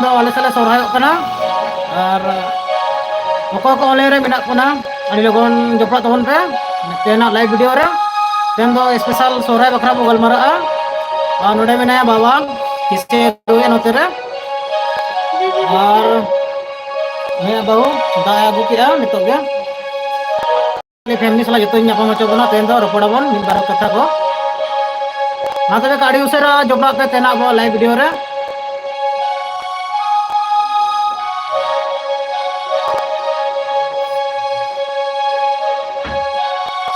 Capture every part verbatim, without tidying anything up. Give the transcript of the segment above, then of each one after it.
ᱫᱚ ᱟᱞᱮ ᱥᱟᱞᱟᱜ ᱥᱚᱨᱦᱟᱭᱚᱜ ᱠᱟᱱᱟ᱾ ᱟᱨ ᱚᱠᱚᱭ ᱠᱚ online ᱨᱮ ᱢᱮᱱᱟᱜ ᱵᱚᱱᱟ, ᱟᱹᱰᱤ ᱞᱚᱜᱚᱱ ᱡᱚᱯᱲᱟᱜ ᱛᱟᱵᱚᱱ ᱯᱮ ᱛᱮᱦᱮᱧᱟᱜ live video ᱨᱮ᱾ ᱛᱮᱦᱮᱧ ᱫᱚ special ᱥᱚᱨᱦᱟᱭ ᱵᱟᱠᱷᱨᱟ ᱵᱚ ᱜᱟᱞᱢᱟᱨᱟᱜᱼᱟ᱾ ᱟᱨ ᱱᱚᱰᱮ ᱢᱮᱱᱟᱭᱟ ᱵᱟᱵᱟ, ᱠᱤᱥᱮ ᱨᱩᱭᱟ ᱱᱚᱛᱮ ᱨᱮ᱾ ᱟᱨ ᱱᱩᱭᱟᱜ ᱵᱟᱹᱦᱩ ᱫᱟᱜ ᱮ ᱟᱹᱜᱩ ᱠᱮᱜᱼᱟ ᱱᱤᱛᱚᱜ ᱜᱮ᱾ family ᱥᱟᱞᱟᱜ ᱡᱚᱛᱚᱧ ᱧᱟᱯᱟᱢ ᱦᱚᱪᱚ ᱵᱚᱱᱟ᱾ ᱛᱮᱦᱮᱧ ᱫᱚ ᱨᱚᱯᱚᱲ ᱟᱵᱚᱱ ᱢᱤᱫ ᱵᱟᱨ ᱠᱟᱛᱷᱟ ᱠᱚ᱾ ᱢᱟ ᱛᱚᱵᱮ ᱟᱹᱰᱤ ᱩᱥᱟᱹᱨᱟ ᱡᱚᱯᱲᱟᱜ ᱯᱮ ᱛᱮᱦᱮᱧᱟᱜ ᱟᱵᱚ live video ᱨᱮ᱾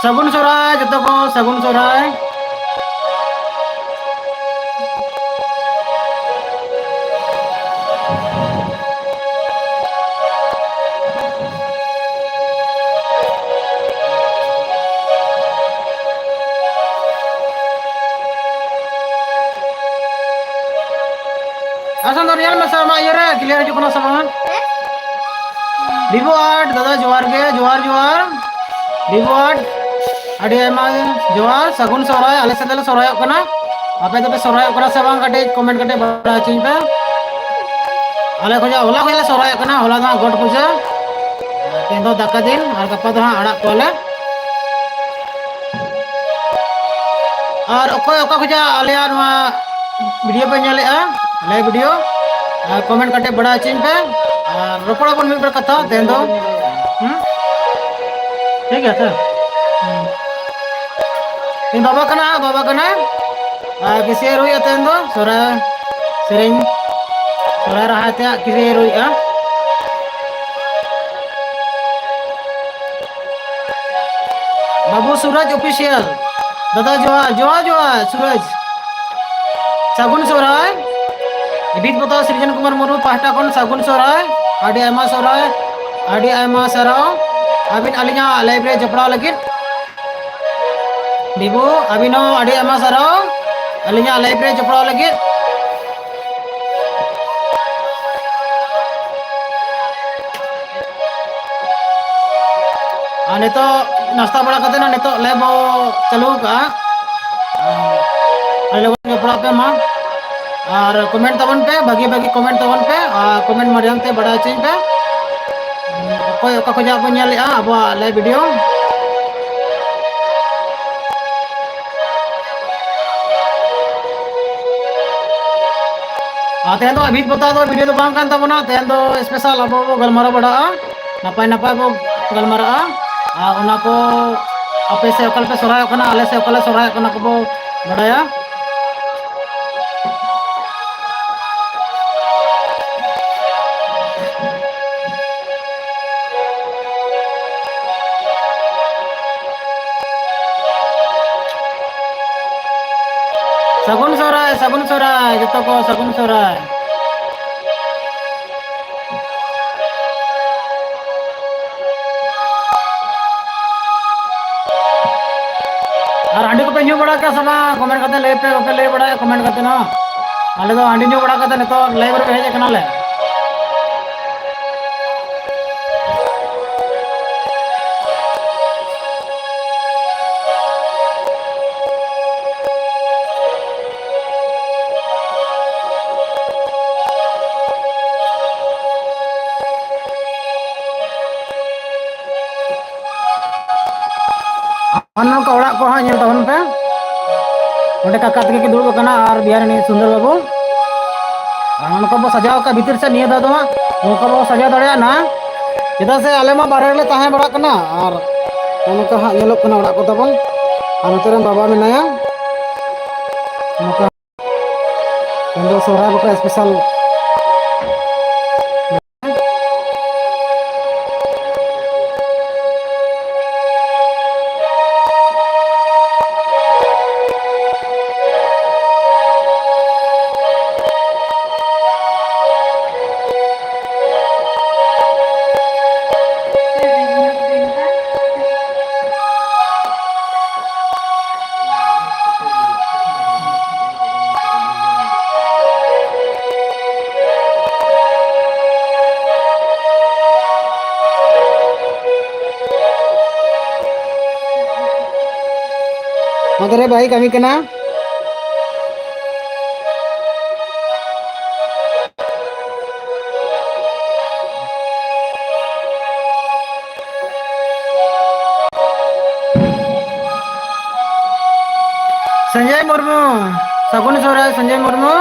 ᱥᱟᱹᱜᱩᱱ ᱥᱚᱦᱨᱟᱭ ᱡᱚᱛᱚ ᱠᱚ, ᱥᱟᱹᱜᱩᱱ ᱥᱚᱦᱨᱟᱭ᱾ ᱟᱥᱟᱱ ᱫᱚ ᱧᱮᱞ ᱢᱮᱥᱮ ᱟᱢᱟᱜ ᱤᱭᱟᱹ ᱨᱮ clear ᱦᱤᱡᱩᱜ ᱠᱟᱱᱟ ᱥᱮ ᱵᱟᱝ? ᱵᱤᱵᱩ ᱟᱨᱴ ᱫᱟᱫᱟ ᱡᱚᱦᱟᱨ ᱜᱮ, ᱡᱚᱦᱟᱨ ᱡᱚᱦᱟᱨ᱾ ᱵᱤᱵᱩ ᱟᱨᱴ ᱟᱹᱰᱤ ᱟᱭᱢᱟ ᱡᱚᱦᱟᱨ, ᱥᱟᱹᱜᱩᱱ ᱥᱚᱦᱨᱟᱭ᱾ ᱟᱞᱮ ᱥᱮᱫ ᱫᱚᱞᱮ ᱥᱚᱦᱨᱟᱭᱚᱜ ᱠᱟᱱᱟ, ᱟᱯᱮ ᱫᱚᱯᱮ ᱥᱚᱦᱨᱟᱭᱚᱜ ᱠᱟᱱᱟ ᱥᱮ ᱵᱟᱝ? ᱠᱟᱹᱴᱤᱡ comment ᱠᱟᱛᱮ ᱵᱟᱲᱟᱭ ᱦᱚᱪᱚᱧ ᱯᱮ᱾ ᱟᱞᱮ ᱠᱷᱚᱱᱟᱜ ᱦᱚᱞᱟ ᱠᱷᱚᱱ ᱞᱮ ᱥᱚᱦᱨᱟᱭᱚᱜ ᱠᱟᱱᱟ, ᱦᱚᱞᱟ ᱫᱚ ᱦᱟᱸᱜ ᱜᱚᱴ ᱯᱩᱡᱟᱹ, ᱛᱮᱦᱮᱧ ᱫᱚ ᱫᱟᱠᱟ ᱫᱤᱱ, ᱟᱨ ᱜᱟᱯᱟ ᱫᱚ ᱦᱟᱸᱜ ᱟᱲᱟᱜ ᱠᱚᱣᱟᱞᱮ᱾ ᱟᱨ ᱚᱠᱚᱭ ᱚᱠᱟ ᱠᱷᱚᱱᱟᱜ ᱟᱞᱮᱭᱟᱜ ᱱᱚᱣᱟ video ᱯᱮ ᱧᱮᱞᱮᱜᱼᱟ, live video, ᱟᱨ comment ᱠᱟᱛᱮ ᱵᱟᱲᱟᱭ ᱦᱚᱪᱚᱧ ᱯᱮ᱾ ᱟᱨ ᱨᱚᱯᱚᱲ ᱟᱵᱚᱱ ᱢᱤᱫ ᱵᱟᱨ ᱠᱟᱛᱷᱟ ᱛᱮᱦᱮᱧ ᱫᱚ᱾ ᱦᱩᱸ? ᱴᱷᱤᱠ ᱜᱮᱭᱟ ᱥᱮ? ᱦᱩᱸ᱾ ᱤᱧ ᱵᱟᱵᱟ ᱠᱟᱱᱟ, ᱵᱟᱵᱟ ᱠᱟᱱᱟ᱾ ᱟᱨ ᱠᱤᱥᱮ ᱨᱩᱭᱟ ᱛᱮᱦᱮᱧ ᱫᱚ ᱥᱚᱦᱨᱟᱭ ᱥᱮᱨᱮᱧ, ᱥᱚᱦᱨᱟᱭ ᱨᱟᱦᱟ ᱛᱮ ᱠᱤᱥᱮ ᱨᱩᱭᱟ᱾ ᱵᱟᱹᱵᱩ ᱥᱩᱨᱚᱡᱽ Official, ᱫᱟᱫᱟ ᱡᱚᱦᱟᱨ, ᱡᱚᱦᱟᱨ, ᱡᱚᱦᱟᱨ ᱥᱩᱨᱚᱡᱽ᱾ ᱥᱟᱹᱜᱩᱱ ᱥᱚᱦᱨᱟᱭ᱾ ᱵᱤᱫ ᱵᱚᱛᱟ ᱥᱨᱤᱡᱚᱱ ᱠᱩᱢᱟᱨ ᱢᱩᱨᱢᱩ ᱯᱟᱦᱴᱟ ᱠᱷᱚᱱ ᱥᱟᱹᱜᱩᱱ ᱥᱚᱦᱨᱟᱭ᱾ ᱟᱹᱰᱤ ᱟᱭᱢᱟ ᱥᱚᱦᱨᱟᱭ, ᱟᱹᱰᱤ ᱟᱭᱢᱟ ᱥᱟᱨᱦᱟᱣ ᱟᱹᱵᱤᱱ ᱟᱹᱞᱤᱧᱟᱜ live ᱨᱮ ᱡᱚᱯᱲᱟᱣ ᱞᱟᱹᱜᱤᱫ᱾ ᱵᱤᱵᱩ, ᱟᱹᱵᱤᱱ ᱦᱚᱸ ᱟᱹᱰᱤ ᱟᱭᱢᱟ ᱥᱟᱨᱦᱟᱣ ᱟᱹᱞᱤᱧᱟᱜ live ᱨᱮ ᱡᱚᱯᱲᱟᱣ ᱞᱟᱹᱜᱤᱫ᱾ ᱟᱨ ᱱᱤᱛᱚᱜ ᱱᱟᱥᱛᱟ ᱵᱟᱲᱟ ᱠᱟᱛᱮ ᱱᱟᱜ ᱱᱤᱛᱚᱜ live ᱵᱚ ᱪᱟᱹᱞᱩ ᱠᱟᱜᱼᱟ᱾ ᱟᱨ ᱟᱹᱰᱤ ᱞᱚᱜᱚᱱ ᱡᱚᱯᱲᱟᱣ ᱯᱮ ᱢᱟ᱾ ᱟᱨ comment ᱛᱟᱵᱚᱱ ᱯᱮ, ᱵᱷᱟᱹᱜᱤ ᱵᱷᱟᱹᱜᱤ comment ᱛᱟᱵᱚᱱ ᱯᱮ, ᱟᱨ comment ᱢᱟᱫᱽᱫᱷᱚᱢ ᱛᱮ ᱵᱟᱰᱟᱭ ᱦᱚᱪᱚᱧ ᱯᱮ ᱚᱠᱚᱭ ᱚᱠᱟ ᱠᱷᱚᱱᱟᱜ ᱵᱚᱱ ᱧᱮᱞᱮᱫᱼᱟ ᱟᱵᱚᱣᱟᱜ live video᱾ ᱟᱨ ᱛᱮᱦᱮᱧ ᱫᱚ ᱵᱷᱤᱛ ᱯᱚᱛᱟᱣ ᱫᱚ video ᱫᱚ ᱵᱟᱝ ᱠᱟᱱ ᱛᱟᱵᱚᱱᱟ, ᱛᱮᱦᱮᱧ ᱫᱚ special ᱟᱵᱚ ᱵᱚ ᱜᱟᱞᱢᱟᱨᱟᱣ ᱵᱟᱲᱟᱜᱼᱟ, ᱱᱟᱯᱟᱭ ᱱᱟᱯᱟᱭ ᱵᱚ ᱜᱟᱞᱢᱟᱨᱟᱜᱼᱟ᱾ ᱟᱨ ᱚᱱᱟ ᱠᱚ ᱟᱯᱮ ᱥᱮᱫ ᱚᱠᱟ ᱞᱮᱠᱟ ᱥᱚᱨᱦᱟᱭᱚᱜ ᱠᱟᱱᱟ, ᱟᱞᱮ ᱥᱮᱫ ᱚᱠᱟ ᱞᱮᱠᱟ ᱥᱚᱨᱦᱟᱭᱚᱜ ᱠᱟᱱᱟ ᱠᱚᱵᱚ ᱵᱟᱰᱟᱭᱟ᱾ ᱥᱟᱹᱜᱩᱱ ᱥᱚᱦᱨᱟᱭ, ᱥᱟᱹᱜᱩᱱ ᱥᱚᱦᱨᱟᱭ, ᱡᱚᱛᱚ ᱠᱚ ᱥᱟᱹᱜᱩᱱ ᱥᱚᱦᱨᱟᱭ᱾ ᱟᱨ ᱦᱟᱺᱰᱤ ᱠᱚᱯᱮ ᱧᱩ ᱵᱟᱲᱟ ᱠᱮᱫᱟ ᱥᱮ ᱵᱟᱝ? Comment ᱠᱟᱛᱮ ᱞᱟᱹᱭ ᱯᱮ, ᱵᱟᱯᱮ ᱞᱟᱹᱭ ᱵᱟᱲᱟᱭᱟ comment ᱠᱟᱛᱮ ᱦᱚᱸ᱾ ᱟᱞᱮ ᱫᱚ ᱦᱟᱺᱰᱤ ᱧᱩ ᱵᱟᱲᱟ ᱠᱟᱛᱮ ᱱᱤᱛᱚᱜ live ᱨᱮ ᱦᱮᱡ ᱟᱠᱟᱱᱟᱞᱮ᱾ ᱟᱨ ᱱᱚᱝᱠᱟ ᱚᱲᱟᱜ ᱠᱚ ᱦᱟᱸᱜ ᱧᱮᱞ ᱛᱟᱵᱚᱱ ᱯᱮ᱾ ᱱᱚᱸᱰᱮ ᱠᱟᱠᱟ ᱛᱟᱹᱠᱤᱱ ᱠᱤᱱ ᱫᱩᱲᱩᱵ ᱟᱠᱟᱱᱟ ᱟᱨ ᱵᱤᱦᱟᱨ ᱨᱤᱱᱤᱡ ᱥᱩᱱᱫᱚᱨ ᱵᱟᱹᱵᱩ᱾ ᱟᱨ ᱱᱚᱝᱠᱟ ᱵᱚ ᱥᱟᱡᱟᱣ ᱟᱠᱟᱫ ᱵᱷᱤᱛᱤᱨ ᱥᱮᱫ, ᱱᱤᱭᱟᱹ ᱫᱷᱟᱣ ᱫᱚ ᱦᱟᱸᱜ ᱱᱚᱝᱠᱟ ᱵᱚ ᱥᱟᱡᱟᱣ ᱫᱟᱲᱮᱭᱟᱜᱼᱟ ᱱᱟᱦᱟᱜ, ᱪᱮᱫᱟᱜ ᱥᱮ ᱟᱞᱮ ᱢᱟ ᱵᱟᱦᱨᱮ ᱨᱮᱞᱮ ᱛᱟᱦᱮᱸ ᱵᱟᱲᱟᱜ ᱠᱟᱱᱟ᱾ ᱟᱨ ᱱᱚᱝᱠᱟ ᱦᱟᱸᱜ ᱧᱮᱞᱚᱜ ᱠᱟᱱᱟ ᱚᱲᱟᱜ ᱠᱚ ᱛᱟᱵᱚᱱ᱾ ᱟᱨ ᱱᱚᱛᱮ ᱨᱮᱱ ᱵᱟᱵᱟ ᱢᱮᱱᱟᱭᱟ᱾ ᱱᱚᱝᱠᱟ ᱛᱮᱦᱮᱧ ᱫᱚ ᱥᱚᱦᱨᱟᱭ ᱵᱟᱠᱷᱨᱟ special᱾ ᱱᱚᱛᱮ ᱨᱮ ᱵᱷᱟᱹᱭ ᱠᱟᱹᱢᱤ ᱠᱟᱱᱟ᱾ ᱥᱚᱧᱡᱚᱭ ᱢᱩᱨᱢᱩ, ᱥᱟᱹᱜᱩᱱ ᱥᱚᱦᱨᱟᱭ ᱥᱚᱧᱡᱚᱭ ᱢᱩᱨᱢᱩ᱾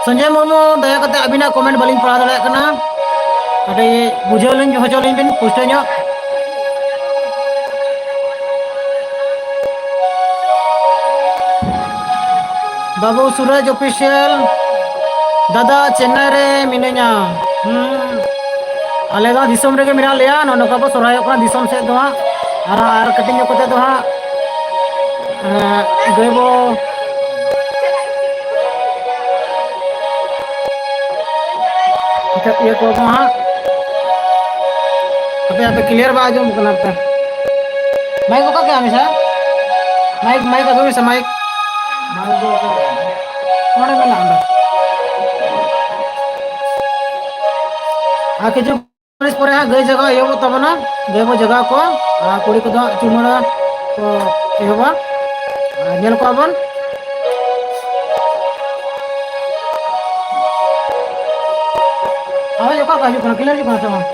ᱥᱚᱧᱡᱚᱭ ᱢᱩᱨᱢᱩ, ᱫᱟᱭᱟ ᱠᱟᱛᱮ ᱟᱹᱵᱤᱱᱟᱜ comment ᱵᱟᱹᱞᱤᱧ ᱯᱟᱲᱦᱟᱣ ᱫᱟᱲᱮᱭᱟᱜ ᱠᱟᱱᱟ, ᱠᱟᱹᱴᱤᱡ ᱵᱩᱡᱷᱟᱹᱣ ᱞᱤᱧ ᱦᱚᱪᱚ ᱞᱤᱧ ᱵᱤᱱ ᱯᱩᱥᱴᱟᱹᱣ ᱧᱚᱜ᱾ ᱵᱟᱹᱵᱩ ᱥᱩᱨᱟᱡᱽ Official, ᱫᱟᱫᱟ ᱪᱮᱱᱱᱟᱭ ᱨᱮ ᱢᱤᱱᱟᱹᱧᱟ᱾ ᱦᱩᱸ᱾ ᱟᱞᱮ ᱫᱚ ᱫᱤᱥᱚᱢ ᱨᱮᱜᱮ ᱢᱮᱱᱟᱜ ᱞᱮᱭᱟ, ᱱᱚᱜᱼᱚ ᱱᱚᱝᱠᱟ ᱵᱚ ᱥᱚᱨᱦᱟᱭᱚᱜ ᱠᱟᱱᱟ ᱫᱤᱥᱚᱢ ᱥᱮᱫ ᱫᱚ ᱦᱟᱸᱜ᱾ ᱟᱨ, ᱟᱨ ᱠᱟᱹᱴᱤᱡ ᱧᱚᱜ ᱠᱟᱛᱮ ᱫᱚ ᱦᱟᱸᱜ, ᱮᱸ, ᱜᱟᱹᱭ ᱵᱚ ᱮᱱᱛᱮᱫ ᱤᱭᱟᱹ ᱠᱚ ᱦᱟᱸᱜ᱾ ᱟᱯᱮ, ᱟᱯᱮ clear ᱵᱟᱭ ᱟᱸᱡᱚᱢ ᱠᱟᱱᱟ ᱯᱮ᱾ Mic ᱚᱠᱟ ᱠᱮᱜᱼᱟ ᱢᱮᱥᱟ? Mic, mic ᱟᱹᱜᱩᱭ ᱢᱮᱥᱮ, mic᱾ ᱚᱸᱰᱮ ᱢᱮᱱᱟᱜᱼᱟ, ᱚᱸᱰᱮ᱾ ᱟᱨ ᱠᱤᱪᱷᱩ ᱯᱚᱨᱮ ᱦᱟᱸᱜ ᱜᱟᱹᱭ ᱡᱟᱜᱟᱣ ᱮᱦᱚᱵᱚᱜ ᱛᱟᱵᱚᱱᱟ, ᱜᱟᱹᱭ ᱵᱚ ᱡᱟᱜᱟᱣ ᱠᱚᱣᱟ, ᱟᱨ ᱠᱩᱲᱤ ᱠᱚᱫᱚ ᱦᱟᱸᱜ ᱪᱩᱢᱟᱹᱲᱟ ᱠᱚ ᱮᱦᱚᱵᱟ᱾ ᱟᱨ ᱧᱮᱞ ᱠᱚᱣᱟ ᱵᱚᱱ᱾ ᱟᱣᱟᱡᱽ ᱚᱠᱟ ᱠᱷᱚᱱ ᱦᱤᱡᱩᱜ ᱠᱟᱱᱟ? Clear ᱦᱤᱡᱩᱜ ᱠᱟᱱᱟ ᱥᱮ ᱵᱟᱝ?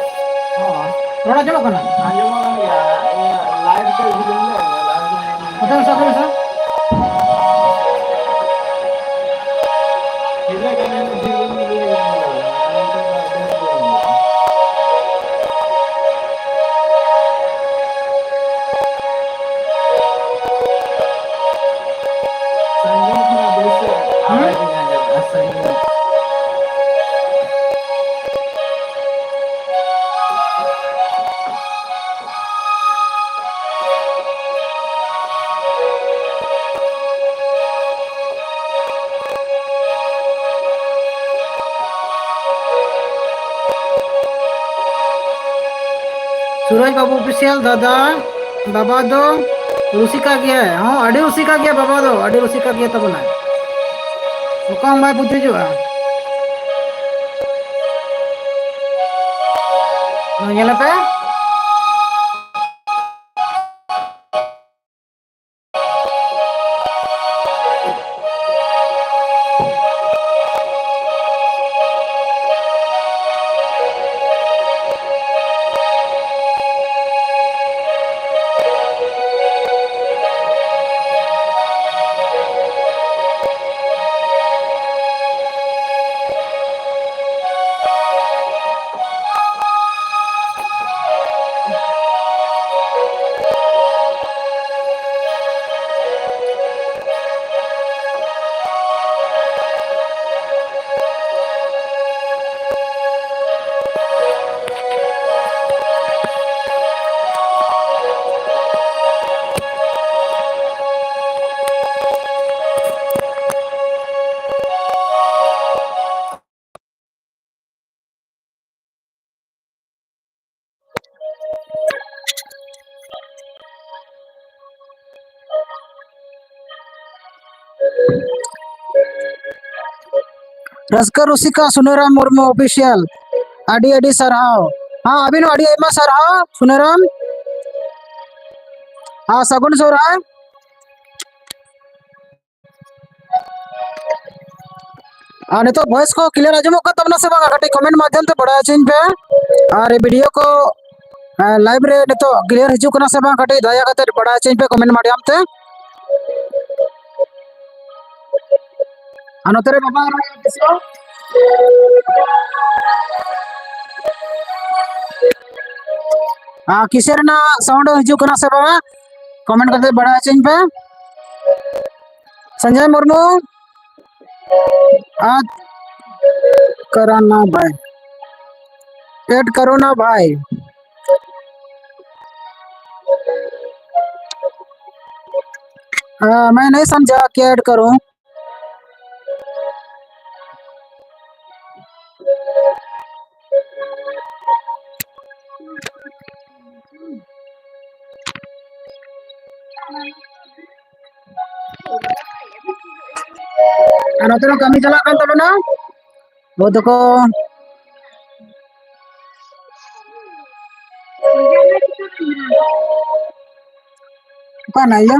ᱦᱚᱸ᱾ ᱨᱚᱲ ᱟᱸᱡᱚᱢᱚᱜ ᱠᱟᱱᱟ? ᱟᱸᱡᱚᱢᱚᱜ ᱠᱟᱱ ᱜᱮᱭᱟ᱾ ᱤᱭᱟᱹ, live ᱛᱮ ᱤᱫᱤ ᱞᱮᱱ ᱜᱮ, live ᱛᱮ ᱧᱮᱞ ᱢᱮ᱾ ᱚᱠᱟ ᱨᱮ ᱥᱟᱵ ᱠᱟᱱᱟ ᱥᱮ? ᱴᱷᱤᱠ ᱜᱮᱭᱟ, ᱠᱟᱹᱢᱤ ᱫᱚ ᱴᱷᱤᱠ ᱜᱮ ᱧᱮᱞ ᱜᱮ ᱧᱮᱞ ᱜᱮ᱾ ᱥᱟᱺᱜᱤᱧ ᱠᱷᱚᱱᱟᱜ ᱵᱮᱥ ᱦᱩᱸ? ᱟᱣᱟᱡᱽ ᱤᱧ ᱟᱸᱡᱚᱢᱮᱫᱼᱟ, ᱥᱟᱺᱜᱤᱧ᱾ ᱥᱩᱨᱟᱡᱽ ᱵᱟᱹᱵᱩ ᱚᱯᱷᱤᱥᱤᱭᱟᱞ ᱫᱟᱫᱟ, ᱵᱟᱵᱟ ᱫᱚ ᱨᱩᱥᱤᱠᱟ ᱜᱮᱭᱟᱭ᱾ ᱦᱚᱸ, ᱟᱹᱰᱤ ᱨᱩᱥᱤᱠᱟ ᱜᱮᱭᱟ ᱵᱟᱵᱟ ᱫᱚ, ᱟᱹᱰᱤ ᱨᱩᱥᱤᱠᱟ ᱜᱮᱭᱟ ᱛᱟᱵᱚᱱᱟᱭ᱾ ᱚᱠᱟ ᱦᱚᱸ ᱵᱟᱭ ᱵᱩᱡᱷᱟᱹᱣᱟ᱾ ᱱᱚᱣᱟ ᱧᱮᱞ ᱯᱮ᱾ ᱨᱟᱹᱥᱠᱟᱹ ᱨᱩᱥᱤᱠᱟ ᱥᱩᱱᱟᱹᱨᱟᱢ ᱢᱩᱨᱢᱩ ᱚᱯᱷᱤᱥᱤᱭᱟᱞ, ᱟᱹᱰᱤ ᱟᱹᱰᱤ ᱥᱟᱨᱦᱟᱣ᱾ ᱦᱮᱸ, ᱟᱹᱵᱤᱱ ᱦᱚᱸ ᱟᱹᱰᱤ ᱟᱭᱢᱟ ᱥᱟᱨᱦᱟᱣ ᱥᱩᱱᱟᱹᱨᱟᱢ᱾ ᱦᱮᱸ, ᱥᱟᱹᱜᱩᱱ ᱥᱚᱦᱨᱟᱭ᱾ ᱟᱨ ᱱᱤᱛᱚᱜ ᱵᱷᱚᱭᱮᱥ ᱠᱚ ᱠᱞᱤᱭᱟᱨ ᱟᱸᱡᱚᱢᱚᱜ ᱠᱟᱱ ᱛᱟᱵᱚᱱᱟ ᱥᱮ ᱵᱟᱝᱟ? ᱠᱟᱹᱴᱤᱡ ᱠᱚᱢᱮᱱᱴ ᱢᱟᱫᱽᱫᱷᱚᱢ ᱛᱮ ᱵᱟᱲᱟᱭ ᱦᱚᱪᱚᱧ ᱯᱮ᱾ ᱟᱨ ᱵᱷᱤᱰᱤᱭᱳ ᱠᱚ, ᱮ, ᱞᱟᱭᱤᱵᱷ ᱨᱮ ᱱᱤᱛᱚᱜ ᱠᱞᱤᱭᱟᱨ ᱦᱤᱡᱩᱜ ᱠᱟᱱᱟ ᱥᱮ ᱵᱟᱝ? ᱠᱟᱹᱴᱤᱡ ᱫᱟᱭᱟ ᱠᱟᱛᱮ ᱵᱟᱲᱟᱭ ᱦᱚᱪᱚᱧ ᱯᱮ ᱠᱚᱢᱮᱱᱴ ᱢᱟᱫᱽᱫᱷᱚᱢ ᱛᱮ᱾ ᱟᱨ ᱱᱚᱛᱮ ᱨᱮ ᱵᱟᱵᱟ ᱨᱚᱲ ᱯᱮᱥᱮ᱾ ᱟᱨ ᱠᱤᱥᱮ ᱨᱮᱱᱟᱜ ᱥᱟᱣᱩᱱᱰ ᱦᱤᱡᱩᱜ ᱠᱟᱱᱟ ᱥᱮ ᱵᱟᱝᱟ? ᱠᱚᱢᱮᱱᱴ ᱠᱟᱛᱮ ᱵᱟᱲᱟᱭ ᱦᱚᱪᱚᱧ ᱯᱮ᱾ ᱥᱚᱧᱡᱚᱭ ᱢᱩᱨᱢᱩ, ᱟᱨ ᱠᱟᱨᱟᱱᱟ ᱵᱷᱟᱭ, ᱮᱰ ᱠᱟᱨᱚᱱᱟ ᱵᱷᱟᱭ᱾ ᱦᱮᱸ, मैं नहीं समझा क्या ऐड करूं। ᱟᱨ ᱱᱚᱛᱮ ᱨᱮ ᱠᱟᱹᱢᱤ ᱪᱟᱞᱟᱜ ᱠᱟᱱ ᱛᱟᱵᱚᱱᱟ᱾ ᱵᱟᱹᱵᱩ ᱛᱟᱠᱚ᱾ ᱚᱠᱟ ᱱᱟᱭᱟ?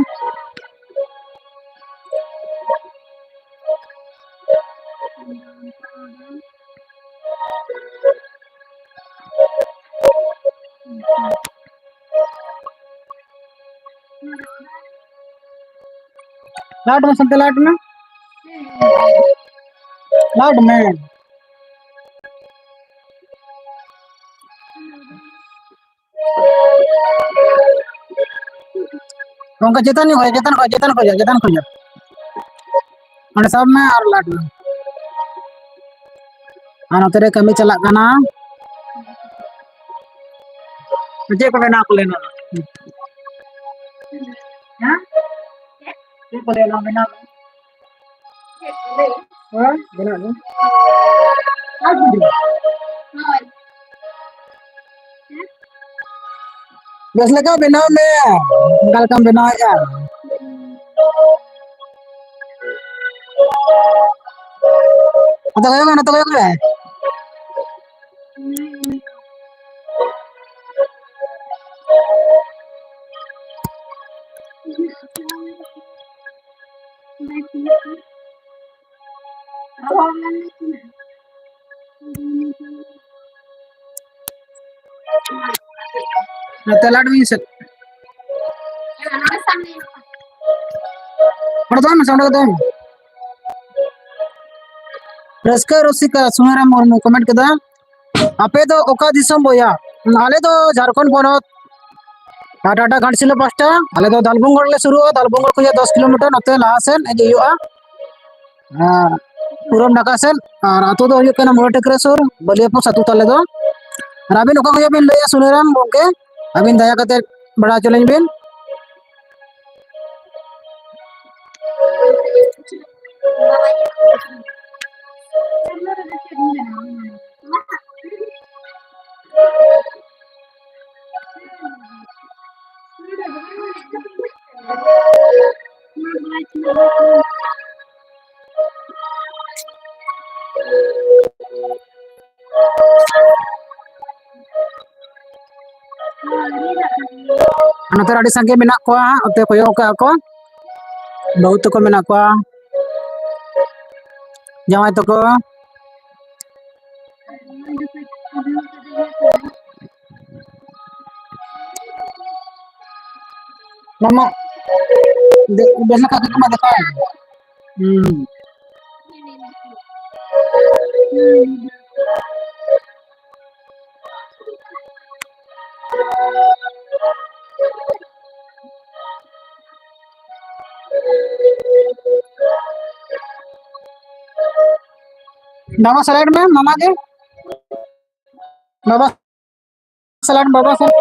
ᱞᱟᱰ ᱢᱮ ᱥᱟᱱᱛᱮ, ᱞᱟᱰ ᱢᱮ᱾ ᱞᱟᱰ ᱢᱮ᱾ ᱜᱚᱝᱠᱮ, ᱪᱮᱛᱟᱱ ᱧᱚᱜ ᱠᱷᱚᱡ, ᱪᱮᱛᱟᱱ ᱠᱷᱚᱡ, ᱪᱮᱛᱟᱱ ᱠᱷᱚᱡ, ᱪᱮᱛᱟᱱ ᱠᱷᱚᱡ᱾ ᱚᱸᱰᱮ ᱥᱟᱵ ᱢᱮ ᱟᱨ ᱞᱟᱰ ᱢᱮ᱾ ᱟᱨ ᱱᱚᱛᱮ ᱨᱮ ᱠᱟᱹᱢᱤ ᱪᱟᱞᱟᱜ ᱠᱟᱱᱟ᱾ ᱪᱮᱫ ᱠᱚ ᱵᱮᱱᱟᱣ ᱠᱚ ᱞᱟᱹᱭ ᱱᱚᱣᱟ? ᱦᱮᱸ? ᱪᱮᱫ ᱠᱚ ᱞᱟᱹᱭ ᱱᱚᱣᱟ ᱵᱮᱱᱟᱣ? ᱦᱮᱸ? ᱵᱮᱱᱟᱣ ᱫᱚ᱾ ᱟᱨ ᱡᱩᱫᱤ? ᱵᱮᱥ ᱞᱮᱠᱟ ᱵᱮᱱᱟᱣ ᱢᱮ, ᱚᱱᱠᱟ ᱞᱮᱠᱟᱢ ᱵᱮᱱᱟᱣᱮᱫᱼᱟ᱾ ᱱᱚᱛᱮ ᱠᱚᱭᱚᱜ ᱢᱮ, ᱱᱚᱛᱮ ᱠᱚᱭᱚᱜ ᱢᱮ᱾ ᱱᱚᱛᱮ ᱞᱟᱰ ᱢᱤᱧ ᱥᱮ᱾ ᱚᱸᱰᱮ ᱫᱚᱦᱚᱭ ᱢᱮᱥᱮ, ᱚᱸᱰᱮ ᱜᱮ ᱫᱚᱦᱚᱭ ᱢᱮ᱾ ᱨᱟᱹᱥᱠᱟᱹ ᱨᱩᱥᱤᱠᱟ ᱥᱩᱱᱟᱹᱨᱟᱢ ᱢᱩᱨᱢᱩ comment ᱠᱮᱫᱟ, "ᱟᱯᱮ ᱫᱚ ᱚᱠᱟ ᱫᱤᱥᱚᱢ ᱵᱚᱭᱦᱟ?" ᱟᱞᱮ ᱫᱚ ᱡᱷᱟᱲᱠᱷᱚᱸᱰ ᱯᱚᱱᱚᱛ, ᱴᱟᱴᱟ ᱜᱷᱟᱴᱥᱤᱞᱟᱹ ᱯᱟᱥᱴᱟ᱾ ᱟᱞᱮ ᱫᱚ ᱫᱟᱞᱵᱩᱝᱜᱚᱲ ᱞᱮ ᱥᱩᱨᱩᱜᱼᱟ, ᱫᱟᱞᱵᱩᱝᱜᱚᱲ ᱠᱷᱚᱱᱟᱜ ᱫᱚᱥ ᱠᱤᱞᱳᱢᱤᱴᱟᱨ ᱱᱚᱛᱮ ᱞᱟᱦᱟ ᱥᱮᱫ ᱦᱮᱡ ᱦᱩᱭᱩᱜᱼᱟ᱾ ᱦᱮᱸ, ᱯᱩᱨᱟᱹᱢ ᱱᱟᱠᱷᱟ ᱥᱮᱫ, ᱟᱨ ᱟᱹᱛᱩ ᱫᱚ ᱦᱩᱭᱩᱜ ᱠᱟᱱᱟ ᱢᱩᱲᱟᱹ ᱴᱷᱟᱹᱠᱨᱟᱹ ᱥᱩᱨ, ᱵᱟᱹᱞᱤᱭᱟᱹᱯᱩᱨ ᱟᱹᱛᱩ ᱛᱟᱞᱮ ᱫᱚ᱾ ᱟᱨ ᱟᱹᱵᱤᱱ ᱚᱠᱟ ᱠᱷᱚᱱᱟᱜ ᱵᱤᱱ ᱞᱟᱹᱭᱮᱫᱼᱟ ᱥᱩᱱᱟᱹᱨᱟᱢ ᱜᱚᱢᱠᱮ? ᱟᱹᱵᱤᱱ ᱫᱟᱭᱟ ᱠᱟᱛᱮ ᱵᱟᱲᱟᱭ ᱦᱚᱪᱚ ᱞᱤᱧ ᱵᱤᱱ᱾ ᱱᱚᱛᱮ ᱨᱮ ᱟᱹᱰᱤ ᱥᱟᱸᱜᱮ ᱢᱮᱱᱟᱜ ᱠᱚᱣᱟ, ᱚᱱᱛᱮ ᱠᱚᱭᱚᱜ ᱠᱟᱜᱼᱟ ᱠᱚ, ᱵᱟᱹᱦᱩ ᱛᱟᱠᱚ ᱢᱮᱱᱟᱜ ᱠᱚᱣᱟ, ᱡᱟᱶᱟᱭ ᱛᱟᱠᱚ᱾ ᱢᱟᱢᱟ, ᱫᱮ-, ᱵᱮᱥ ᱞᱮᱠᱟ ᱛᱮᱜᱮ ᱢᱟ ᱫᱮᱠᱷᱟᱣ᱾ ᱦᱩᱸ᱾ ᱵᱟᱵᱟ, ᱥᱮᱞᱮᱰ ᱢᱮ, ᱢᱟᱢᱟ ᱜᱮ᱾ ᱵᱟᱵᱟ, ᱥᱮᱞᱮᱰ, ᱵᱟᱵᱟ, ᱥᱮᱞᱮᱰ᱾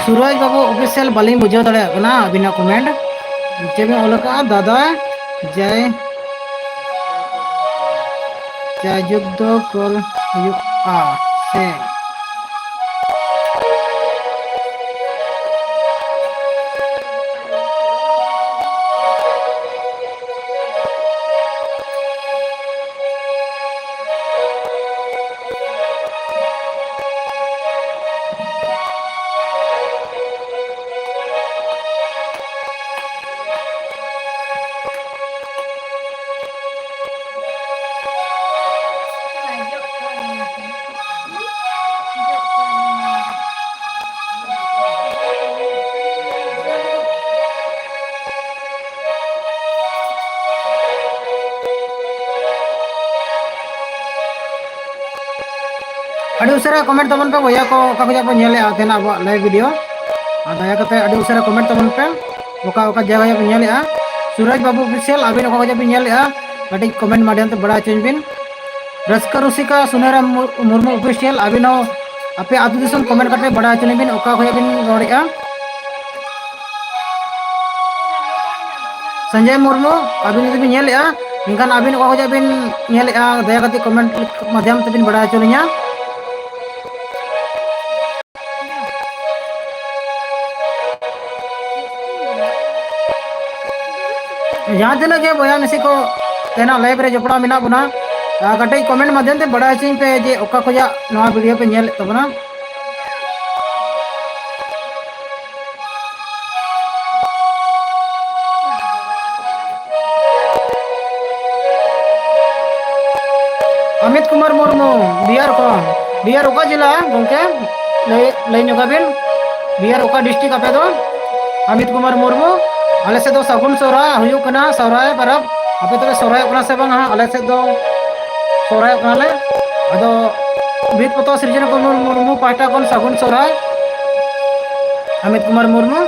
ᱥᱩᱨᱚᱡᱽ ᱵᱟᱹᱵᱩ ᱚᱯᱷᱤᱥᱤᱭᱟᱞ, ᱵᱟᱹᱞᱤᱧ ᱵᱩᱡᱷᱟᱹᱣ ᱫᱟᱲᱮᱭᱟᱜ ᱠᱟᱱᱟ ᱟᱹᱵᱤᱱᱟᱜ ᱠᱚᱢᱮᱱᱴ᱾ ᱪᱮᱫ ᱵᱤᱱ ᱚᱞ ᱟᱠᱟᱫᱼᱟ? ᱫᱟᱫᱟ ᱡᱟᱭ, ᱡᱟᱭᱡᱩᱜᱽ ᱫᱚ ᱠᱚᱞ ᱦᱩᱭᱩᱜᱼᱟ ᱥᱮ? ᱟᱹᱰᱤ ᱩᱥᱟᱹᱨᱟ ᱠᱚᱢᱮᱱᱴ ᱛᱟᱵᱚᱱ ᱯᱮ ᱵᱚᱭᱦᱟ ᱠᱚ, ᱚᱠᱟ ᱠᱷᱚᱱᱟᱜ ᱵᱚᱱ ᱧᱮᱞᱮᱫᱼᱟ ᱛᱮᱦᱮᱧ ᱟᱵᱚᱣᱟᱜ ᱞᱟᱭᱤᱵᱷ ᱵᱷᱤᱰᱤᱭᱳ᱾ ᱟᱨ ᱫᱟᱭᱟ ᱠᱟᱛᱮ ᱟᱹᱰᱤ ᱩᱥᱟᱹᱨᱟ ᱠᱚᱢᱮᱱᱴ ᱛᱟᱵᱚᱱ ᱯᱮ, ᱚᱠᱟ ᱚᱠᱟ ᱡᱟᱭᱜᱟ ᱠᱷᱚᱱᱟᱜ ᱵᱚᱱ ᱧᱮᱞᱮᱫᱼᱟ᱾ ᱥᱩᱨᱟᱡᱽ ᱵᱟᱹᱵᱩ ᱚᱯᱷᱤᱥᱤᱭᱟᱞ, ᱟᱹᱵᱤᱱ ᱚᱠᱟ ᱠᱷᱚᱱᱟᱜ ᱵᱤᱱ ᱧᱮᱞᱮᱫᱼᱟ, ᱠᱟᱹᱴᱤᱡ ᱠᱚᱢᱮᱱᱴ ᱢᱟᱫᱽᱫᱷᱚᱢ ᱛᱮ ᱵᱟᱲᱟᱭ ᱦᱚᱪᱚᱧ ᱵᱤᱱ᱾ ᱨᱟᱹᱥᱠᱟᱹ ᱨᱩᱥᱤᱠᱟ ᱥᱩᱱᱟᱹᱨᱟᱢ ᱢᱩᱨ-, ᱢᱩᱨᱢᱩ ᱚᱯᱷᱤᱥᱤᱭᱟᱞ, ᱟᱹᱵᱤᱱ ᱦᱚᱸ ᱟᱯᱮ ᱟᱹᱛᱩ ᱫᱤᱥᱚᱢ ᱠᱚᱢᱮᱱᱴ ᱠᱟᱛᱮ ᱵᱟᱲᱟᱭ ᱦᱚᱪᱚ ᱞᱤᱧ ᱵᱤᱱ, ᱚᱠᱟ ᱠᱷᱚᱱ ᱵᱤᱱ ᱨᱚᱲᱮᱫᱼᱟ᱾ ᱥᱚᱧᱡᱚᱭ ᱢᱩᱨᱢᱩ, ᱟᱹᱵᱤᱱ ᱡᱩᱫᱤ ᱵᱤᱱ ᱧᱮᱞᱮᱫᱼᱟ, ᱮᱱᱠᱷᱟᱱ ᱟᱹᱵᱤᱱ ᱚᱠᱟ ᱠᱷᱚᱱ ᱵᱤᱱ ᱧᱮᱞᱮᱫᱼᱟ, ᱫᱟᱭᱟ ᱠᱟᱛᱮ ᱠᱚᱢᱮᱱᱴ ᱢᱟᱫᱽᱫᱷᱚᱢ ᱛᱮᱵᱤᱱ ᱵᱟᱲᱟᱭ ᱦᱚᱪᱚ ᱞᱤᱧᱟ᱾ ᱡᱟᱦᱟᱸ ᱛᱤᱱᱟᱹᱜ ᱜᱮ ᱵᱚᱭᱦᱟ ᱢᱤᱥᱤ ᱠᱚ ᱛᱮᱦᱮᱧᱟᱜ ᱞᱟᱭᱤᱵᱷ ᱨᱮ ᱡᱚᱯᱲᱟᱣ ᱢᱮᱱᱟᱜ ᱵᱚᱱᱟ, ᱟᱨ ᱠᱟᱹᱴᱤᱡ ᱠᱚᱢᱮᱱᱴ ᱢᱟᱫᱽᱫᱷᱚᱢ ᱛᱮ ᱵᱟᱲᱟᱭ ᱦᱚᱪᱚᱧ ᱯᱮ ᱡᱮ ᱚᱠᱟ ᱠᱷᱚᱱᱟᱜ ᱱᱚᱣᱟ ᱵᱷᱤᱰᱤᱭᱳ ᱯᱮ ᱧᱮᱞᱮᱫ ᱛᱟᱵᱚᱱᱟ᱾ ᱚᱢᱤᱛ ᱠᱩᱢᱟᱨ ᱢᱩᱨᱢᱩ, ᱵᱤᱦᱟᱨ ᱠᱷᱚᱱ᱾ ᱵᱤᱦᱟᱨ ᱚᱠᱟ ᱡᱮᱞᱟ ᱜᱚᱢᱠᱮ? ᱞᱟᱹᱭ, ᱞᱟᱹᱭ ᱧᱚᱜ ᱟᱵᱤᱱ᱾ ᱵᱤᱦᱟᱨ ᱚᱠᱟ ᱰᱤᱥᱴᱨᱤᱠᱴ ᱟᱯᱮ ᱫᱚ? ᱚᱢᱤᱛ ᱠᱩᱢᱟᱨ ᱢᱩᱨᱢᱩ, ᱟᱞᱮ ᱥᱮᱫ ᱫᱚ ᱥᱟᱹᱜᱩᱱ ᱥᱚᱦᱨᱟᱭ ᱦᱩᱭᱩᱜ ᱠᱟᱱᱟ, ᱥᱚᱦᱨᱟᱭ ᱯᱚᱨᱚᱵᱽ᱾ ᱟᱯᱮ ᱫᱚᱯᱮ ᱥᱚᱦᱨᱟᱭᱚᱜ ᱠᱟᱱᱟ ᱥᱮ ᱵᱟᱝ? ᱦᱟᱸᱜ ᱟᱞᱮ ᱥᱮᱫ ᱫᱚ ᱥᱚᱦᱨᱟᱭᱚᱜ ᱠᱟᱱᱟᱞᱮ᱾ ᱟᱫᱚ ᱵᱷᱤᱛ ᱯᱚᱛᱟᱣ ᱥᱤᱨᱡᱚᱱ ᱠᱩᱢᱟᱨ ᱢᱩᱨᱢᱩ ᱯᱟᱦᱴᱟ ᱠᱷᱚᱱ ᱥᱟᱹᱜᱩᱱ ᱥᱚᱦᱨᱟᱭ᱾ ᱚᱢᱤᱛ ᱠᱩᱢᱟᱨ ᱢᱩᱨᱢᱩ,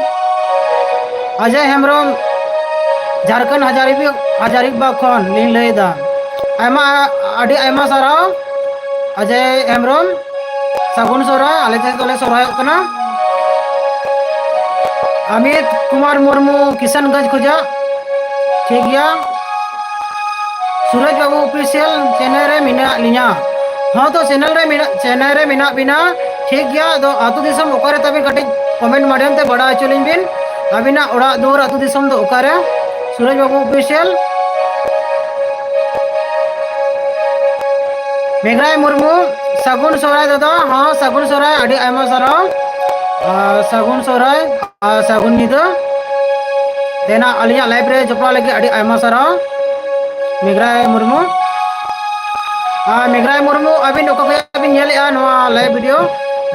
ᱚᱡᱚᱭ ᱦᱮᱢᱵᱨᱚᱢ, ᱡᱷᱟᱲᱠᱷᱚᱸᱰ ᱦᱟᱡᱟᱨᱤᱵᱟᱜᱽ, ᱦᱟᱡᱟᱨᱤᱵᱟᱜᱽ ᱠᱷᱚᱱ ᱞᱤᱧ ᱞᱟᱹᱭᱫᱟ᱾ ᱟᱭᱢᱟ, ᱟᱹᱰᱤ ᱟᱭᱢᱟ ᱥᱟᱨᱦᱟᱣ ᱚᱡᱚᱭ ᱦᱮᱢᱵᱨᱚᱢ, ᱥᱟᱹᱜᱩᱱ ᱥᱚᱦᱨᱟᱭ᱾ ᱟᱞᱮ ᱴᱷᱮᱱ ᱫᱚᱞᱮ ᱥᱚᱦᱨᱟᱭᱚᱜ ᱠᱟᱱᱟ᱾ ᱟᱢᱤᱛ ᱠᱩᱢᱟᱨ ᱢᱩᱨᱢᱩ, ᱠᱤᱥᱟᱱᱜᱚᱸᱡᱽ ᱠᱷᱚᱡᱟᱜ᱾ ᱴᱷᱤᱠ ᱜᱮᱭᱟ᱾ ᱥᱩᱨᱚᱡᱽ ᱵᱟᱹᱵᱩ ᱚᱯᱷᱤᱥᱤᱭᱟᱞ ᱪᱮᱱᱮᱞ ᱨᱮ ᱢᱮᱱᱟᱜ ᱞᱤᱧᱟ᱾ ᱦᱚᱸ, ᱛᱚ ᱪᱮᱱᱮᱞ ᱨᱮ ᱢᱮᱱᱟᱜ, ᱪᱮᱱᱮᱞ ᱨᱮ ᱢᱮᱱᱟᱜ ᱵᱤᱱᱟ᱾ ᱴᱷᱤᱠ ᱜᱮᱭᱟ᱾ ᱟᱫᱚ ᱟᱹᱛᱩ ᱫᱤᱥᱚᱢ ᱚᱠᱟᱨᱮ ᱛᱟᱵᱤᱱ, ᱠᱟᱹᱴᱤᱡ ᱠᱚᱢᱮᱱᱴ ᱢᱟᱫᱽᱫᱷᱚᱢ ᱛᱮ ᱵᱟᱲᱟᱭ ᱦᱚᱪᱚ ᱞᱤᱧ ᱵᱤᱱ᱾ ᱟᱹᱵᱤᱱᱟᱜ ᱚᱲᱟᱜ ᱫᱩᱣᱟᱹᱨ, ᱟᱹᱛᱩ ᱫᱤᱥᱚᱢ ᱫᱚ ᱚᱠᱟᱨᱮ? ᱥᱩᱨᱚᱡᱽ ᱵᱟᱹᱵᱩ ᱚᱯᱷᱤᱥᱤᱭᱟᱞ᱾ ᱢᱮᱜᱷᱨᱟᱭ ᱢᱩᱨᱢᱩ, ᱥᱟᱹᱜᱩᱱ ᱥᱚᱦᱨᱟᱭ ᱫᱟᱫᱟ᱾ ᱦᱚᱸ, ᱥᱟᱹᱜᱩᱱ ᱥᱚᱦᱨᱟᱭ, ᱟᱹᱰᱤ ᱟᱭᱢᱟ ᱥᱟᱨᱦᱟᱣ᱾ ᱟᱨ ᱥᱟᱹᱜᱩᱱ ᱥᱚᱦᱨᱟᱭ, ᱟᱨ ᱥᱟᱹᱜᱩᱱ ᱧᱤᱫᱟᱹ᱾ ᱛᱮᱦᱮᱧᱟᱜ ᱟᱹᱞᱤᱧᱟᱜ ᱞᱟᱭᱤᱵᱷ ᱨᱮ ᱡᱚᱯᱲᱟᱣ ᱞᱟᱹᱜᱤᱫ ᱟᱹᱰᱤ ᱟᱭᱢᱟ ᱥᱟᱨᱦᱟᱣ, ᱢᱮᱜᱷᱨᱟᱭ ᱢᱩᱨᱢᱩ᱾ ᱟᱨ ᱢᱮᱜᱷᱨᱟᱭ ᱢᱩᱨᱢᱩ, ᱟᱹᱵᱤᱱ ᱚᱠᱟ ᱠᱷᱚᱱ ᱵᱤᱱ ᱧᱮᱞᱮᱫᱼᱟ ᱱᱚᱣᱟ ᱞᱟᱭᱤᱵᱷ ᱵᱷᱤᱰᱤᱭᱳ?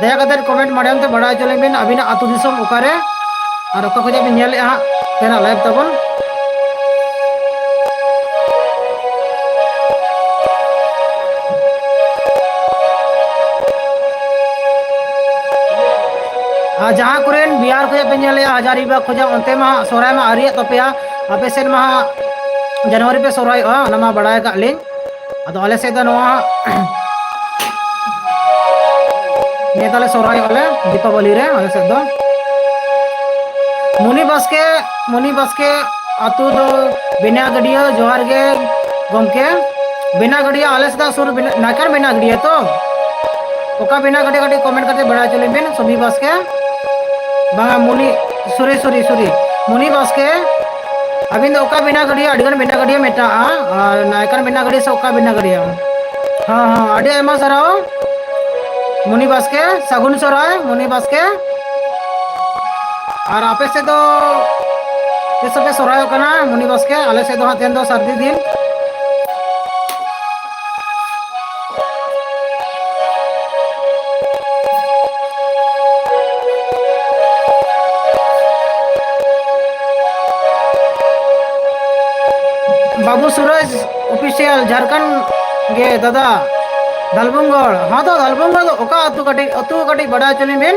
ᱫᱟᱭᱟ ᱠᱟᱛᱮ ᱠᱚᱢᱮᱱᱴ ᱢᱟᱫᱽᱫᱷᱚᱢ ᱛᱮ ᱵᱟᱲᱟᱭ ᱦᱚᱪᱚ ᱞᱤᱧ ᱵᱤᱱ, ᱟᱹᱵᱤᱱᱟᱜ ᱟᱹᱛᱩ ᱫᱤᱥᱚᱢ ᱚᱠᱟᱨᱮ ᱟᱨ ᱚᱠᱟ ᱠᱷᱚᱱᱟᱜ ᱵᱤᱱ ᱧᱮᱞᱮᱫᱼᱟ ᱦᱟᱸᱜ ᱛᱮᱦᱮᱧᱟᱜ ᱞᱟᱭᱤᱵᱷ ᱛᱟᱵᱚᱱ᱾ ᱟᱨ ᱡᱟᱦᱟᱸ ᱠᱚᱨᱮᱱ ᱵᱤᱦᱟᱨ ᱠᱷᱚᱱᱟᱜ ᱯᱮ ᱧᱮᱞᱮᱫᱼᱟ, ᱦᱟᱡᱟᱨᱤᱵᱟᱜᱽ ᱠᱷᱚᱱᱟᱜ, ᱚᱱᱛᱮ ᱢᱟ ᱥᱚᱦᱨᱟᱭ ᱢᱟ ᱟᱹᱣᱨᱤᱭᱟᱜ ᱛᱟᱯᱮᱭᱟ, ᱟᱯᱮ ᱥᱮᱫ ᱢᱟ ᱦᱟᱸᱜ ᱡᱟᱱᱩᱣᱟᱨᱤ ᱯᱮ ᱥᱚᱦᱨᱟᱭᱚᱜᱼᱟ, ᱚᱱᱟ ᱢᱟ ᱵᱟᱲᱟᱭ ᱟᱠᱟᱫ ᱞᱤᱧ᱾ ᱟᱫᱚ ᱟᱞᱮ ᱥᱮᱫ ᱫᱚ ᱱᱚᱣᱟ ᱱᱤᱭᱟᱹ ᱫᱷᱟᱣ ᱞᱮ ᱥᱚᱦᱨᱟᱭᱚᱜᱼᱟ ᱞᱮ ᱫᱤᱯᱟᱵᱚᱞᱤ ᱨᱮ ᱟᱞᱮ ᱥᱮᱫ ᱫᱚ᱾ ᱢᱩᱱᱤ ᱵᱟᱥᱠᱮ, ᱢᱩᱱᱤ ᱵᱟᱥᱠᱮ ᱟᱹᱛᱩ ᱫᱚ ᱵᱮᱱᱟᱜᱟᱹᱰᱤᱭᱟᱹ᱾ ᱡᱚᱦᱟᱨ ᱜᱮ ᱜᱚᱢᱠᱮ᱾ ᱵᱮᱱᱟᱜᱟᱹᱰᱤᱭᱟᱹ ᱟᱞᱮ ᱥᱮᱫᱟᱜ ᱥᱩᱨ ᱵᱮᱱᱟ-, ᱱᱟᱭᱠᱟᱨ ᱵᱮᱱᱟᱜᱟᱹᱰᱤᱭᱟᱹ ᱛᱚ? ᱚᱠᱟ ᱵᱮᱱᱟᱜᱟᱹᱰᱤᱭᱟᱹ ᱠᱟᱹᱴᱤᱡ ᱠᱚᱢᱮᱱᱴ ᱠᱟᱛᱮ ᱵᱟᱲᱟᱭ ᱦᱚᱪᱚ ᱞᱤᱧ ᱵᱮᱱ, ᱥᱩᱢᱤ ᱵᱟᱥᱠᱮ᱾ ᱵᱟᱝᱟ, ᱢᱩᱱᱤ, ᱥᱚᱨᱤ, ᱥᱚᱨᱤ, ᱥᱚᱨᱤ, ᱢᱩᱱᱤ ᱵᱟᱥᱠᱮ᱾ ᱟᱹᱵᱤᱱ ᱫᱚ ᱚᱠᱟ ᱵᱮᱱᱟᱜᱟᱹᱰᱤᱭᱟᱹ? ᱟᱹᱰᱤᱜᱟᱱ ᱵᱮᱱᱟᱜᱟᱹᱰᱤᱭᱟᱹ ᱢᱮᱛᱟᱜᱼᱟ, ᱟᱨ ᱱᱟᱭᱠᱟᱨ ᱵᱮᱱᱟᱜᱟᱹᱰᱤᱭᱟᱹ ᱥᱮ ᱚᱠᱟ ᱵᱮᱱᱟᱜᱟᱹᱰᱤᱭᱟᱹ? ᱦᱮᱸ, ᱦᱮᱸ, ᱟᱹᱰᱤ ᱟᱭᱢᱟ ᱥᱟᱨᱦᱟᱣ᱾ ᱢᱩᱱᱤ ᱵᱟᱥᱠᱮ, ᱥᱟᱹᱜᱩᱱ ᱥᱚᱦᱨᱟᱭ, ᱢᱩᱱᱤ ᱵᱟᱥᱠᱮ᱾ ᱟᱨ ᱟᱯᱮ ᱥᱮᱫ ᱫᱚ ᱛᱤᱥ ᱯᱮ ᱥᱚᱦᱨᱟᱭᱚᱜ ᱠᱟᱱᱟ, ᱢᱩᱱᱤ ᱵᱟᱥᱠᱮ? ᱟᱞᱮ ᱥᱮᱫ ᱫᱚ ᱦᱟᱸᱜ ᱛᱮᱦᱮᱧ ᱫᱚ ᱥᱟᱹᱨᱫᱤ ᱫᱤᱱ᱾ ᱵᱟᱹᱵᱩ ᱥᱩᱨᱚᱡᱽ ᱚᱯᱷᱤᱥᱤᱭᱟᱞ ᱡᱷᱟᱲᱠᱷᱚᱸᱰ ᱜᱮ ᱫᱟᱫᱟ᱾ ᱫᱷᱟᱞᱵᱷᱩᱢᱜᱚᱲ, ᱦᱚᱸ ᱛᱚ ᱫᱷᱟᱞᱵᱷᱩᱢᱜᱚᱲ ᱫᱚ ᱚᱠᱟ ᱟᱹᱛᱩ? ᱠᱟᱹᱴᱤᱡ ᱟᱹᱛᱩ ᱠᱟᱹᱴᱤᱡ ᱵᱟᱰᱟᱭ ᱦᱚᱪᱚ ᱞᱤᱧ ᱵᱤᱱ᱾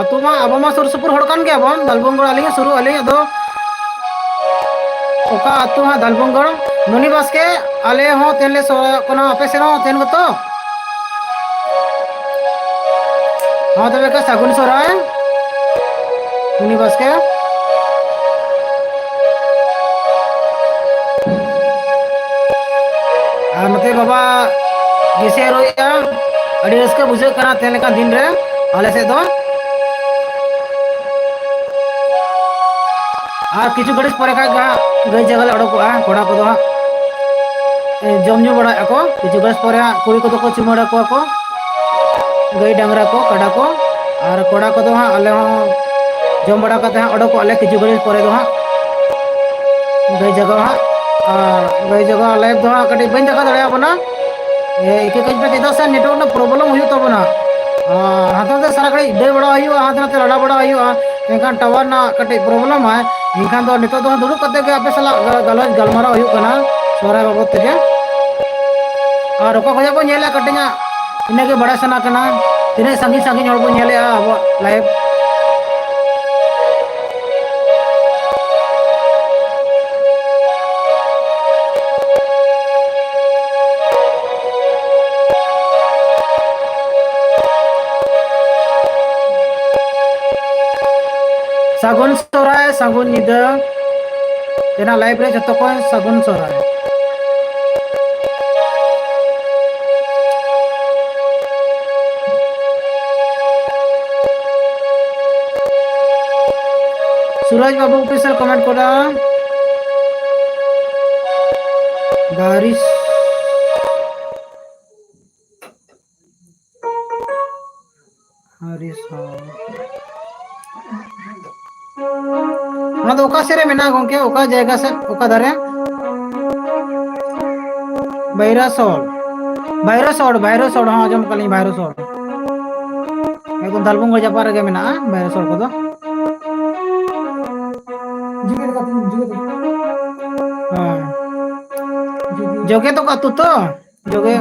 ᱟᱹᱛᱩ ᱢᱟ ᱟᱵᱚ ᱢᱟ ᱥᱩᱨ ᱥᱩᱯᱩᱨ ᱦᱚᱲ ᱠᱟᱱ ᱜᱮᱭᱟᱵᱚᱱ, ᱫᱷᱟᱞᱵᱷᱩᱢᱜᱚᱲ ᱟᱹᱞᱤᱧ ᱦᱚᱸ ᱥᱩᱨᱩᱜ ᱟᱹᱞᱤᱧ, ᱟᱫᱚ ᱚᱠᱟ ᱟᱹᱛᱩ ᱦᱟᱸᱜ ᱫᱷᱟᱞᱵᱷᱩᱢᱜᱚᱲ? ᱢᱩᱱᱤ ᱵᱟᱥᱠᱮ, ᱟᱞᱮ ᱦᱚᱸ ᱛᱮᱦᱮᱧ ᱞᱮ ᱥᱚᱦᱨᱟᱭᱚᱜ ᱠᱟᱱᱟ, ᱟᱯᱮ ᱥᱮᱱ ᱦᱚᱸ ᱛᱮᱦᱮᱧ ᱜᱮᱛᱚ? ᱦᱚᱸ ᱛᱚᱵᱮ ᱠᱷᱟᱱ ᱥᱟᱹᱜᱩᱱ ᱥᱚᱦᱨᱟᱭ᱾ ᱩᱱᱤ ᱵᱟᱥᱠᱮ᱾ ᱟᱨ ᱱᱚᱛᱮ ᱵᱟᱵᱟ ᱜᱮᱥᱮ ᱨᱚᱭᱮᱜᱼᱟ᱾ ᱟᱹᱰᱤ ᱨᱟᱹᱥᱠᱟᱹ ᱵᱩᱡᱷᱟᱹᱜ ᱠᱟᱱᱟ ᱛᱮᱦᱮᱧ ᱞᱮᱠᱟᱱ ᱫᱤᱱ ᱨᱮ ᱟᱞᱮ ᱥᱮᱫ ᱫᱚ᱾ ᱟᱨ ᱠᱤᱪᱷᱩ ᱜᱷᱟᱹᱲᱤᱡ ᱯᱚᱨᱮ ᱠᱷᱟᱱ ᱜᱮ ᱦᱟᱸᱜ ᱜᱟᱹᱭ ᱡᱟᱭᱜᱟ ᱞᱮ ᱚᱰᱚᱠᱚᱜᱼᱟ, ᱠᱚᱲᱟ ᱠᱚᱫᱚ ᱦᱟᱸᱜ, ᱮ, ᱡᱚᱢ ᱧᱩ ᱵᱟᱲᱟᱭᱮᱫᱼᱟ ᱠᱚ᱾ ᱠᱤᱪᱷᱩ ᱜᱷᱟᱹᱲᱤᱡ ᱯᱚᱨᱮ ᱦᱟᱸᱜ ᱠᱩᱲᱤ ᱠᱚᱫᱚ ᱠᱚ ᱪᱩᱢᱟᱹᱲᱟ ᱠᱚᱣᱟ ᱠᱚ, ᱜᱟᱹᱭ ᱰᱟᱝᱨᱟ ᱠᱚ, ᱠᱟᱰᱟ ᱠᱚ, ᱟᱨ ᱠᱚᱲᱟ ᱠᱚᱫᱚ ᱦᱟᱸᱜ ᱟᱞᱮ ᱦᱚᱸ ᱡᱚᱢ ᱵᱟᱲᱟ ᱠᱟᱛᱮ ᱦᱟᱸᱜ ᱚᱰᱚᱠᱚᱜᱼᱟ ᱞᱮ ᱠᱤᱪᱷᱩ ᱜᱷᱟᱹᱲᱤᱡ ᱯᱚᱨᱮ ᱫᱚ ᱦᱟᱸᱜ ᱜᱟᱹᱭ ᱡᱟᱭᱜᱟ ᱦᱟᱸᱜ᱾ ᱟᱨ ᱜᱟᱹᱭ ᱡᱟᱭᱜᱟ live ᱫᱚ ᱦᱟᱸᱜ ᱠᱟᱹᱴᱤᱡ ᱵᱟᱹᱧ ᱫᱮᱠᱷᱟᱣ ᱫᱟᱲᱮᱭᱟᱵᱚᱱᱟ, ᱮ, ᱤᱠᱟᱹ ᱠᱟᱹᱧ ᱯᱮ, ᱪᱮᱫᱟᱜ ᱥᱮ network ᱨᱮᱱᱟᱜ problem ᱦᱩᱭᱩᱜ ᱛᱟᱵᱚᱱᱟ᱾ ᱟᱨ ᱦᱟᱱᱛᱮ ᱱᱟᱛᱮ ᱥᱟᱨᱟ ᱜᱷᱟᱹᱲᱤᱡ ᱫᱟᱹᱲ ᱵᱟᱲᱟ ᱦᱩᱭᱩᱜᱼᱟ, ᱦᱟᱱᱛᱮ ᱱᱟᱛᱮ ᱞᱟᱲᱟ ᱵᱟᱲᱟ ᱦᱩᱭᱩᱜᱼᱟ, ᱮᱱᱠᱷᱟᱱ tower ᱨᱮᱱᱟᱜ ᱠᱟᱹᱴᱤᱡ problem ᱟᱭ᱾ ᱮᱱᱠᱷᱟᱱ ᱫᱚ ᱱᱤᱛᱚᱜ ᱫᱚ ᱫᱩᱲᱩᱵ ᱠᱟᱛᱮ ᱜᱮ ᱟᱯᱮ ᱥᱟᱞᱟᱜ ᱜᱟᱞᱚᱪ ᱜᱟᱞᱢᱟᱨᱟᱣ ᱦᱩᱭᱩᱜ ᱠᱟᱱᱟ ᱥᱚᱦᱨᱟᱭ ᱵᱟᱵᱚᱫ ᱛᱮᱜᱮ᱾ ᱟᱨ ᱚᱠᱟ ᱠᱷᱚᱱᱟᱜ ᱵᱚᱱ ᱧᱮᱞᱟ ᱠᱟᱹᱴᱤᱡ ᱧᱚᱜ, ᱤᱱᱟᱹᱜᱮ ᱵᱟᱲᱟᱭ ᱥᱟᱱᱟ ᱠᱟᱱᱟ, ᱛᱤᱱᱟᱹᱜ ᱥᱟᱺᱜᱤᱧ ᱥᱟᱺᱜᱤᱧ ᱦᱚᱲ ᱵᱚᱱ ᱧᱮᱞᱮᱜᱼᱟ ᱟᱵᱚᱣᱟᱜ live᱾ ᱥᱟᱹᱜᱩᱱ ᱥᱚᱦᱨᱟᱭ, ᱥᱟᱹᱜᱩᱱ ᱧᱤᱫᱟᱹ᱾ ᱛᱮᱱᱟᱜ live ᱨᱮ ᱡᱚᱛᱚ ᱠᱚ ᱥᱟᱹᱜᱩᱱ ᱥᱚᱦᱨᱟᱭ᱾ ᱥᱩᱨᱟᱡᱽ ᱵᱟᱹᱵᱩ official comment ᱠᱚᱨᱟ᱾ ᱵᱟᱨᱤᱥ ᱦᱟᱨᱤᱥ ᱦᱚᱸ᱾ ᱚᱱᱟ ᱫᱚ ᱚᱠᱟ ᱥᱮᱫ ᱨᱮ ᱢᱮᱱᱟᱜᱼᱟ ᱜᱚᱝᱠᱮ? ᱚᱠᱟ ᱡᱟᱭᱜᱟ ᱥᱮᱫ? ᱚᱠᱟ ᱫᱷᱟᱨᱮ? ᱵᱟᱭᱨᱟᱥᱚᱲ᱾ ᱵᱟᱭᱨᱟᱥᱚᱲ, ᱵᱟᱭᱨᱟᱥᱚᱲ, ᱦᱚᱸ, ᱟᱸᱡᱚᱢ ᱠᱟᱜ ᱞᱤᱧ, ᱵᱟᱭᱨᱟᱥᱚᱲ᱾ ᱮᱠᱫᱚᱢ ᱫᱟᱞᱵᱩᱝᱜᱟ ᱡᱟᱯᱟᱜ ᱨᱮᱜᱮ ᱢᱮᱱᱟᱜᱼᱟ ᱵᱟᱭᱨᱟᱥᱚᱲ ᱠᱚᱫᱚ᱾ ᱦᱮᱸ᱾ ᱡᱳᱜᱮ ᱛᱟᱠᱚ ᱟᱹᱛᱩ ᱛᱚ? ᱡᱳᱜᱮ,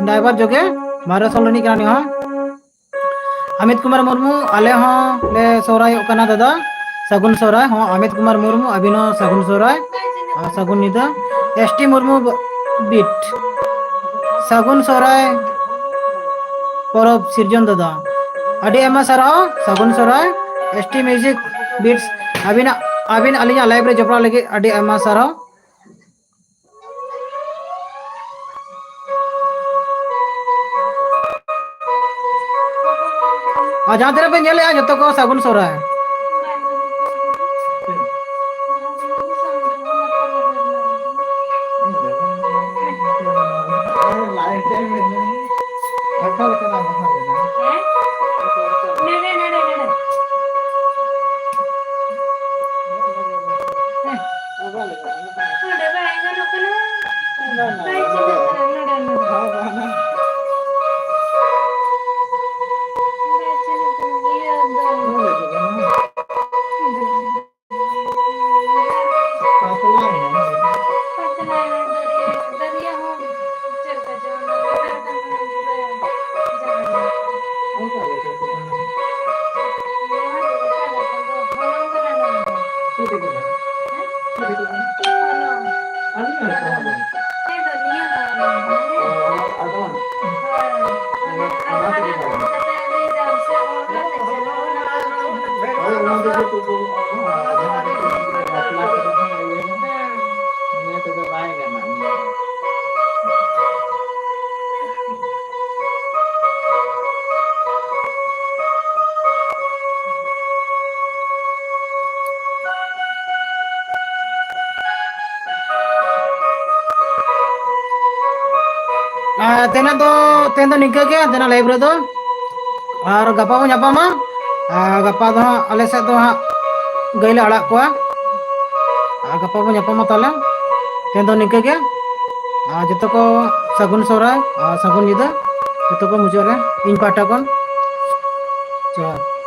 driver ᱡᱳᱜᱮ, ᱵᱟᱭᱨᱟᱥᱚᱲ ᱨᱤᱱᱤᱡ ᱠᱟᱱᱟ ᱩᱱᱤ ᱦᱚᱸ᱾ ᱟᱢᱤᱛ ᱠᱩᱢᱟᱨ ᱢᱩᱨᱢᱩ, ᱟᱞᱮ ᱦᱚᱸ ᱞᱮ ᱥᱚᱦᱨᱟᱭᱚᱜ ᱠᱟᱱᱟ ᱫᱟᱫᱟ᱾ ᱥᱟᱹᱜᱩᱱ ᱥᱚᱦᱨᱟᱭ᱾ ᱦᱚᱸ, ᱟᱢᱤᱛ ᱠᱩᱢᱟᱨ ᱢᱩᱨᱢᱩ, ᱟᱹᱵᱤᱱ ᱦᱚᱸ ᱥᱟᱹᱜᱩᱱ ᱥᱚᱦᱨᱟᱭ ᱟᱨ ᱥᱟᱹᱜᱩᱱ ᱧᱤᱫᱟᱹ᱾ ᱮᱥ ᱴᱤ ᱢᱩᱨᱢᱩ ᱵᱤᱴ, ᱥᱟᱹᱜᱩᱱ ᱥᱚᱦᱨᱟᱭ ᱯᱚᱨᱚᱵᱽ ᱥᱤᱨᱡᱚᱱ ᱫᱟᱫᱟ᱾ ᱟᱹᱰᱤ ᱟᱭᱢᱟ ᱥᱟᱨᱦᱟᱣ, ᱥᱟᱹᱜᱩᱱ ᱥᱚᱦᱨᱟᱭ᱾ ᱮᱥ ᱴᱤ Music Beats, ᱟᱹᱵᱤᱱᱟᱜ, ᱟᱹᱵᱤᱱ ᱟᱹᱞᱤᱧᱟᱜ live ᱨᱮ ᱡᱚᱯᱲᱟᱣ ᱞᱟᱹᱜᱤᱫ ᱟᱹᱰᱤ ᱟᱭᱢᱟ ᱥᱟᱨᱦᱟᱣ᱾ ᱟᱨ ᱡᱟᱦᱟᱸ ᱛᱤᱱᱟᱹᱜ ᱯᱮ ᱧᱮᱞᱮᱫᱼᱟ, ᱡᱚᱛᱚ ᱠᱚ ᱥᱟᱹᱜᱩᱱ ᱥᱚᱦᱨᱟᱭ᱾ ᱟᱨ ᱛᱮᱦᱮᱧ ᱫᱚ, ᱛᱮᱦᱮᱧ ᱫᱚ ᱱᱤᱝᱠᱟᱹ ᱜᱮ, ᱛᱮᱦᱮᱧᱟᱜ live ᱨᱮᱫᱚ᱾ ᱟᱨ ᱜᱟᱯᱟ ᱵᱚᱱ ᱧᱟᱯᱟᱢᱟ᱾ ᱟᱨ ᱜᱟᱯᱟ ᱫᱚ ᱦᱟᱸᱜ ᱟᱞᱮ ᱥᱮᱫ ᱫᱚ ᱦᱟᱸᱜ ᱜᱟᱹᱭ ᱞᱮ ᱟᱲᱟᱜ ᱠᱚᱣᱟ᱾ ᱟᱨ ᱜᱟᱯᱟ ᱵᱚᱱ ᱧᱟᱯᱟᱢᱟ ᱛᱟᱦᱚᱞᱮ᱾ ᱛᱮᱦᱮᱧ ᱫᱚ ᱱᱤᱝᱠᱟᱹ ᱜᱮ᱾ ᱟᱨ ᱡᱚᱛᱚ ᱠᱚ ᱥᱟᱹᱜᱩᱱ ᱥᱚᱦᱨᱟᱭ ᱟᱨ ᱥᱟᱹᱜᱩᱱ ᱧᱤᱫᱟᱹ᱾ ᱡᱚᱛᱚ ᱠᱚ ᱢᱩᱪᱟᱹᱫ ᱨᱮ ᱤᱧ ᱯᱟᱦᱴᱟ ᱠᱷᱚᱱ ᱡᱚᱦᱟᱨ᱾